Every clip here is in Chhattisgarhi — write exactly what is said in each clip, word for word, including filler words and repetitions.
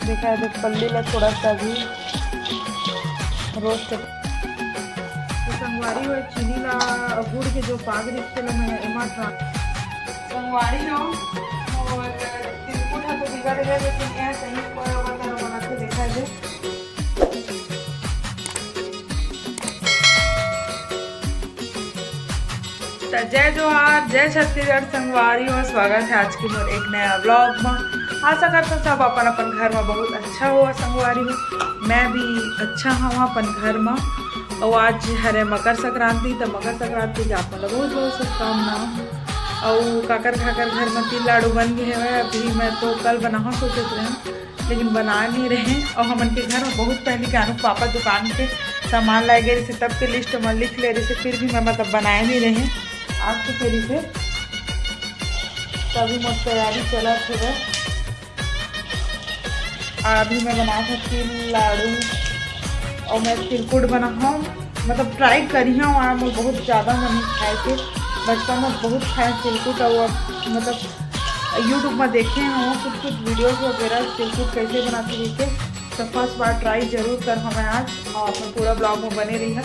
देखा है, देख पल्ली ला थोड़ा सा भी रोस्ट। तो संगवारी हो, चीनी ला गुड़ के जो पाग रिश्ते ला मैं एमा ट्रा-, संगवारी हो, और तिलकुट हा तो बिगड़ गया, लेकिन यह सही पर बता बना के देखा है। त जय जोहार, जय छत्तीसगढ़ संगवारी हो, स्वागत है आज के मोर एक नया व्लॉग में। आशा करता सब अपन अपन घर में बहुत अच्छा हो संगवारी हो। मैं भी अच्छा हूँ अपन घर में। और आज हरे मकर संक्रांति, त मकर संक्रांति के आप मन ला बहुत बहुत शुभकामना। और काकर काकर घर में तिल लाडू बन गए हवे। अभी मैं तो कल बनाहूँ सोचत रहे, लेकिन बना नहीं रहे। और हमन के घर में बहुत पहले के आनू पापा दुकान के सामान लाए गए रहिसे, तब के लिस्ट में लिख ले रहिसे, फिर भी मैं मतलब बनाए नहीं रहे। आज तो फिर इसे तभी मोर तैयारी चलत हे। अभी मैं बनात हूँ तिल लाडू और मैं तिलकुट बनाहूँ, मतलब ट्राई करी हूँ। और मोर बहुत ज़्यादा मन खाए के, बचपन में बहुत खाए तिलकुट। और अब मतलब YouTube में देखे हूँ कुछ कुछ वीडियोस वगैरह, तिलकुट कैसे बनाती है के। तो फर्स्ट बार ट्राई जरूर कर हमें आज, और अपन पूरा ब्लॉग में बने रही है।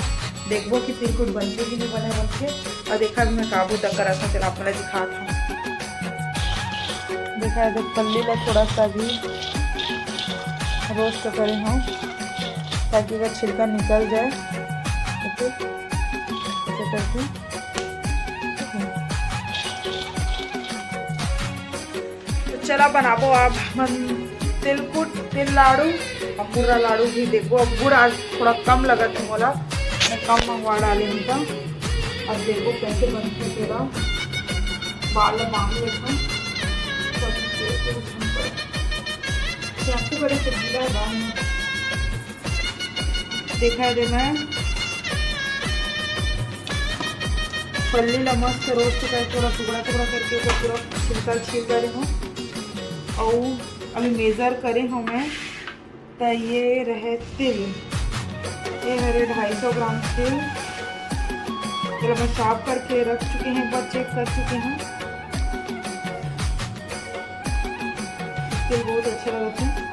देखबो कि तिलकुट बनते कि नहीं बने बनते। और देखा भी मैं काबू तक करा था, चला आप मन ला दिखात हूँ। देखा है, देख पल्ली ला थोड़ा सा भी रोस्ट करे हूँ, ताकि वह छिलका निकल जाए। ओके, ऐसे करके। तो चला बनाबो आप मन तिलकुट, तिल लाडू और मुर्रा लाडू भी। देखो, अब गुड़ आज थोड़ा कम लगत है मोला, मैं कम मंगवा डाले हूँ। तो अब देखो कैसे बनते तेरा बाल बांध लेता हूँ। कैसे बड़े से गीला है बाल में। देखा है, देखा है, पल्ली ला मस्त रोस्ट करके थोड़ा टुकड़ा टुकड़ा करके ओकर पूरा छिलका छील डाले हूँ। और अभी मेजर करे हूँ मैं, तो ये रहे तिल, ये हरे ढाई सौ ग्राम तिल। चलो, मैं साफ करके रख चुके हैं, एक बार चेक कर चुके हैं। तिल बहुत अच्छा लगता है।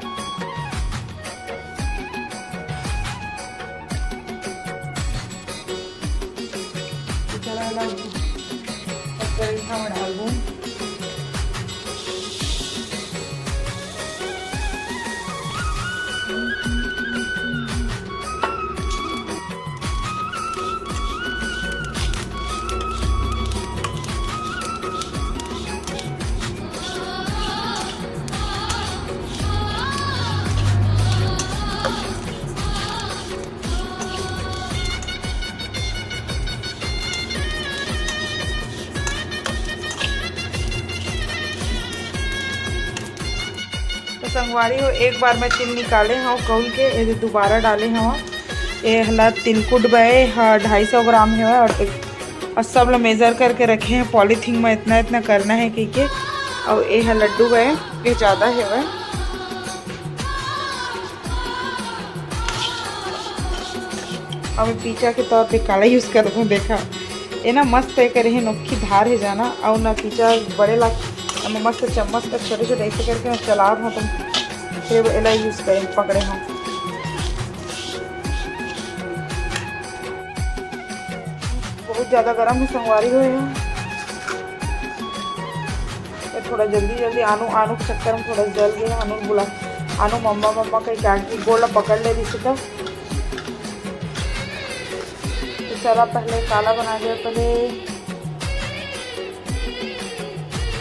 तो चला अलग पत्थर इतना डाल दूँ। तो संगवारी हो, एक बार मैं तिल निकाले हव कौल के, एदे दोबारा डाले हव। ए हला तिलकुट बए ह ढाई सौ ग्राम हेवय और एक, और सब ल मेजर करके रखे हैं पॉलीथीन में, इतना इतना करना है कहिके। और ए ह लड्डू बए, ये ज़्यादा हेवय। अब मैं पीचा के तौर पे काला यूज करत हूँ। देखा, ये ना मस्त है करे है, नोखी धार है जाना, और ना पीचा बड़े ला, अब मैं मस्त चम्मच का छोटे छोटे ऐसे करके मैं चला रहा हूँ, तो फिर एला यूज करें, पकड़े हूँ। बहुत ज़्यादा गर्म है संगवारी हो यहाँ। ये थोड़ा जल्दी जल्दी आनू, आनू के चक्कर में थोड़ा जल गया। आनू बुला, आनू मम्मा मम्मा कह के आके गोड़ ला पकड़ ले रही थी। तो तो चला पहले काला बना लिया, पहले,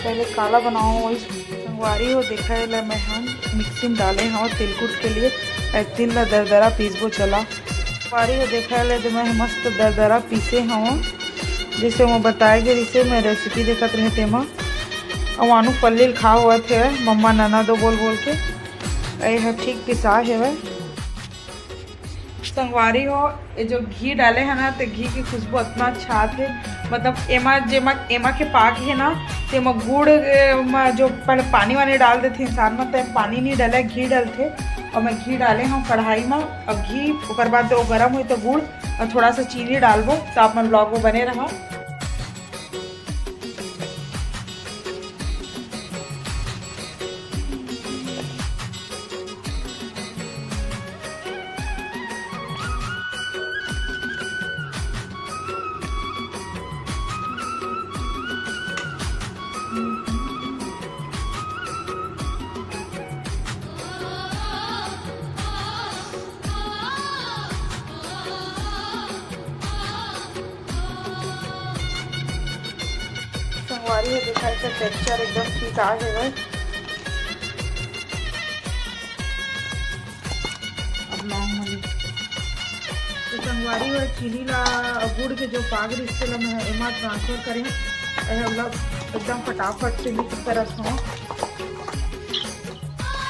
पहले काला बनाओ। वही संगवारी हो, देखा है ले मैं हम मिक्सी में डाले हव तिलकुट के लिए, ए, तिल ला दरदरा पीसबो। चला संगवारी हो, देखा है ले तो मैं मस्त दरदरा पीसे हव, जैसे वो बताए गए, जैसे मैं रेसिपी देखत रहे तेमा। और आनू पल्ली ल खा हुआ थे मम्मा नना दो बोल बोल के, ए, ह ठीक पिसा हेवय। संगवारी हो, ये जो घी डाले है ना, ते घी की खुशबू इतना अच्छा आथे। मतलब एमा, जेमा, एमा के पाक है ना, तेमा गुड़, ए, मा जो पहले पानी वानी डाल देथे इंसान में, तो पानी नहीं डाले, घी डालथे। और मैं घी डाले हूँ कढ़ाई में। अब घी, ओकर बाद वो गरम हुई तो गुड़ और थोड़ा सा चीनी डालबो। तो आप मन ब्लॉग में बने रहा। ऐसे टेक्सचर एकदम ठीक आ गे हवय। अब normally तो संगवारी हो, चीनी ला, गुड़ के जो पाग रिहिस तेला मैं एमा ट्रांसफर करे हंव। एह, मतलब एकदम फटाफट से मिक्स करत हंव।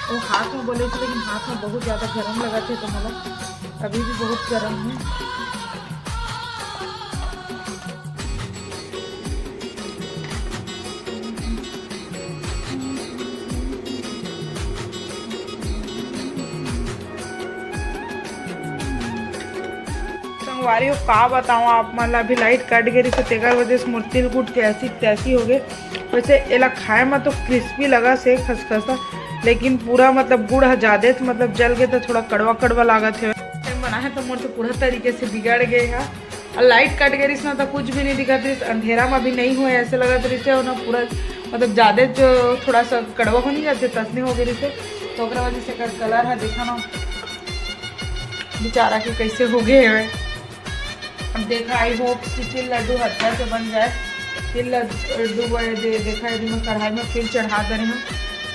वो हाथ में बोले थे, लेकिन हाथ में बहुत ज्यादा गरम लगत हे, तो मतलब अभी भी बहुत गरम है। संगवारी हो, का बताऊं आप मन ला, अभी लाइट कट गे रहिस, तेकर वजह से मोर तिलकुट के ऐसी तैसी हो गए। वैसे एला खाए में तो क्रिस्पी लगा से खसखसा, लेकिन पूरा मतलब गुड़ ह जादे मतलब जल के तो थोड़ा कड़वा कड़वा लागत है। बना है तो मोर तो पूरा तरीके से बिगड़ गए है। और लाइट कट गे रहिस ना, तो कुछ भी नहीं दिखत रहिस, अंधेरा में भी नहीं हुए ऐसे लगत रहिस, और ना पूरा मतलब जादे जो थोड़ा सा कड़वा हो नहीं जाते, तसने हो गए रहिस, तो ओकरा वजह से एकर कलर है, देखा ना बेचारा के कैसे हो गए है। अब देखा, I hope कि तिल लड्डू अच्छा से बन जाए। तिल लड्डू बने दे, देखा, ये मैं कढ़ाई में फिर चढ़ा दे रही हूँ।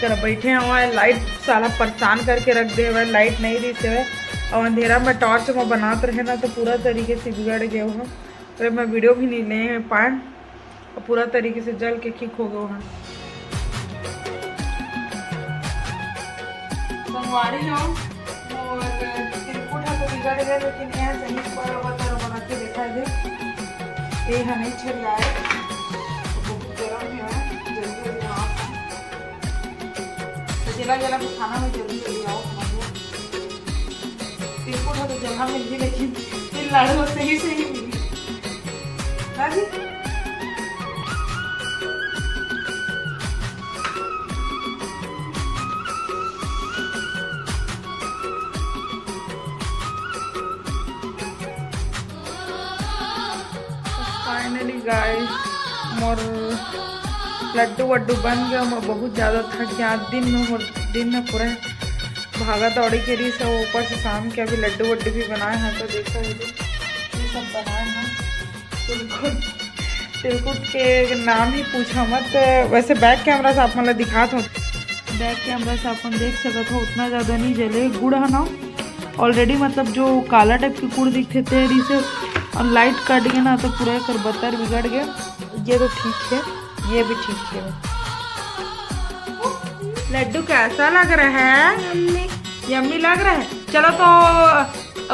कर बैठे हुआ है, लाइट साला परेशान करके रख दे हुआ है, लाइट नहीं रहिस है। और अंधेरा में टॉर्च में बनात रहे ना, तो पूरा तरीके से बिगड़ गए हुआ। अरे, मैं वीडियो भी नहीं ले पाए, और पूरा तरीके से जल के खिक हो गए हुआ। संगवारी हो, मोर तिलकुट ह तो बिगड़ गए, लेकिन यह सही पर बता बना के देखा दे। ये ह नहीं छरियाए, बहुत गरम है, जल्दी जल्दी बनाओ। तो जेला जेला भी खाना हो, जल्दी जल्दी आओ हमारे। तिलकुट ह तो जगह मिल गई, लेकिन तिल लाडू सही सही मिली। हाँ जी। Finally guys, मोर लड्डू वड्डू बन गया। मैं बहुत ज़्यादा थक गया आज दिन में, मोर दिन में पूरा भागा दौड़ी के रहिस हे। ऊपर से शाम के अभी लड्डू वड्डू भी बनाए हैं, तो देखो ये सब बनाए हैं। तिलकुट, तिलकुट के नाम ही पूछा मत। वैसे बैक कैमरा से आप मन ला दिखात हो, बैक कैमरा से अपन देख सकत हो, उतना ज़्यादा नहीं जले। गुड़ है ना, ऑलरेडी मतलब जो काला टाइप के गुड़ दिखथे, तेल से और लाइट कट गए ना, तो पूरा एकर बत्तर बिगड़ गए। ये तो ठीक है, ये भी ठीक है। लड्डू कैसा लग रहा है? यम्मी। यम्मी लग रहा है। चलो तो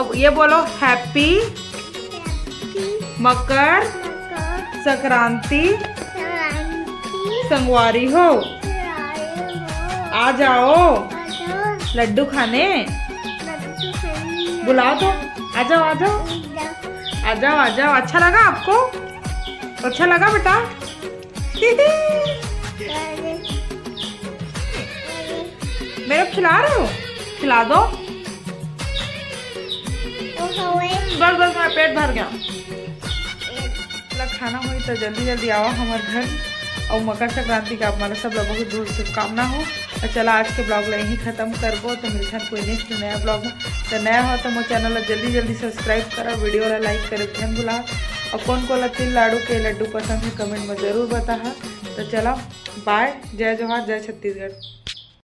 अब ये बोलो, हैप्पी, हैप्पी मकर मकर संक्रांति संक्रांति संगवारी हो। संगवारी हो। आ जाओ। आ जाओ। लड्डू खाने। लड्डू खाने। बुलाओ तो। आ जाओ, आ जाओ। आ जाओ। आ जाओ, आ जाओ। अच्छा लगा आपको? अच्छा लगा बेटा? मेरे को खिला रहे हो? खिला दो। बस, बस, मेरा पेट भर गया। मतलब खाना होई तो जल्दी जल्दी आवा हमारे घर। और मकर संक्रांति का आप मन ला सब ला बहुत बहुत शुभकामना हो। और चला, आज के ब्लॉग ला यहीं खत्म करबो, तो मिलथन कोई नेक्स्ट नया ब्लॉग में। तो नया हो तो मोर चैनल ला जल्दी जल्दी सब्सक्राइब करा, वीडियो ला लाइक करे झन भुला। और कौन कोन ला तिल लाडू के लड्डू पसंद है, कमेंट में जरूर बताहा। तो चला, बाय, जय जोहार, जय छत्तीसगढ़।